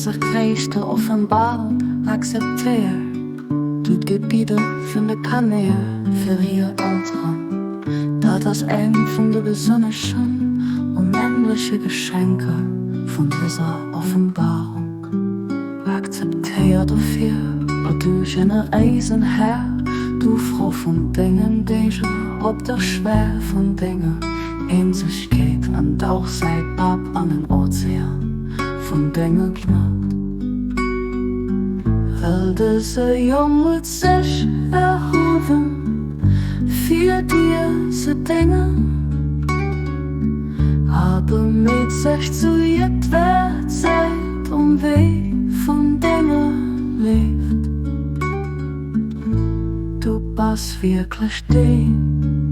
dëser gréisster Offenbarung akzeptéiert du d'Gebieder vun de Kanner fir hir Elteren. Dat ass eng vun de besonneschen onendleche Geschenker vun dëser Offenbarung. Akzeptéier dofir, o du generéisen Här, d'Ufro vun dengen Dénger op der Schwell vun denger Eenzegkeet an dauch säi Papp an den Ozean vun denger Gnad. Well dëse Jong huet sech erhuewen, fir dir ze déngen, a beméit sech zu jiddwer Zäit um Wee vun denger Léift. Du bass wierklech deen,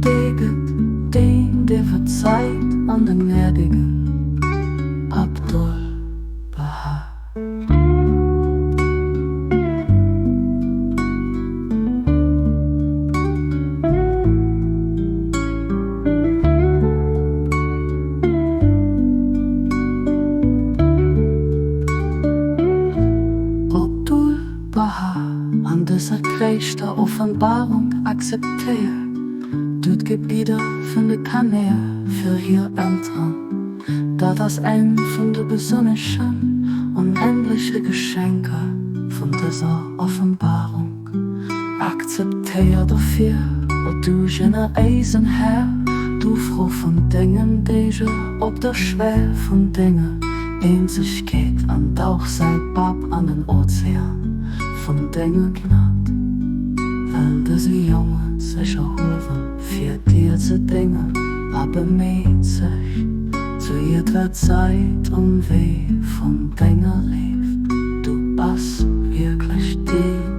dee gëtt, deen, dee verzeit an den Gnädigen. Abdu'l-Bahá. Abdu'l-Bahá an dëser gréisster Offenbarung akzeptéiert du d'Gebieder vun de Kanner fir hir Elteren. Dat ass eng vun de besonneschen, onendleche Geschenker vun dëser Offenbarung. Akzeptéier dofir, o du generéisen Här, d'Ufro vun dengen Dénger op der Schwell vun denger Eenzegkeet an dauch säi Papp an den Ozean vun denger Gnad, well dëse Jong huet sech erhuewen, fir dir ze déngen, a beméit sech zu jiddwer Zäit um Wee vun denger Léift. Du bass wierklech deen.